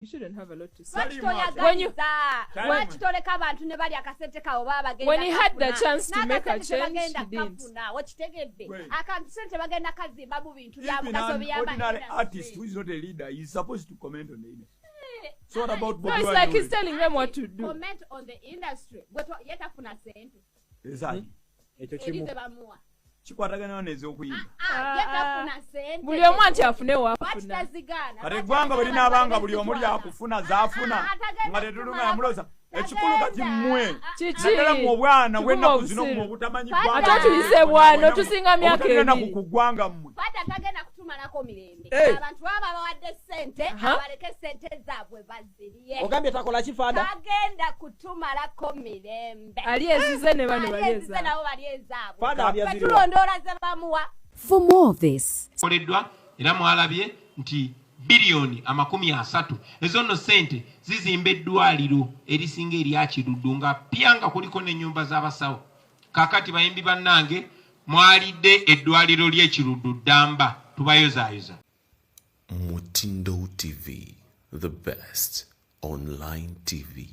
You shouldn't have a lot to say. Lwaki When you- toyagaliza? Lwaki toleka abantu ne bali akasente kaabwe baba bagenda When he had the kafuna? chance to make a N'akasente change, tebagenda he didn't. kafuna, okitegedde? Wait. Akantu sente bagenda kazimba mu bintu bya Even mugaso an biyamba ordinary industry. artist who is not a leader is supposed to comment on the industry. So what about No, Bobi it's Wine? like he's telling them what to do. Comment on the industry. Gwe ye tafuna sente Exactly. Ekyo eri kimu ze bamuwa. Kikwatagana n'ez'okuyimba. Ah, ye tafuna sente. Buli omu anti afune Lwaki waafuna. tazigaana? Kati eggwanga bwe linaabanga buli omu lyakufuna zaafuna nga tetulumanya mulooza ekikulu kati mmwe Kiki? naddala mu obwana Kikuma bw'ennaku zino obusiru. mmwe obutamanyi Ate ggwanga Ate otuyise bwana, otusinga myaka obutalina naku 2. ku ggwanga mmwe. Fada tagenda kutumalako mirembe. Hey. Abantu baba babawadde sente, abaleke sente zaabwe bazirye. Ogambye takola ki, Fada? Tagenda kutumalako mirembe. Ali ezize ne bano bali Ali ezize ezaabwe. nabo bali ezaabwe. Fada Ffe abyaziriwa. tulondoola ze bamuwa. For more of this, Koleddwa era mwalabye nti biliyoni 30 ezo nno ssente zizimba eddwaliro erisinga erya Kiruddu nga pya nga kuliko n'ennyumba z'abasawo. Kaakati bayimbi bannange, mwalidde eddwaliro ly'e Kiruddu ddamba, tubayozaayoza. Mutindo TV, the best online TV.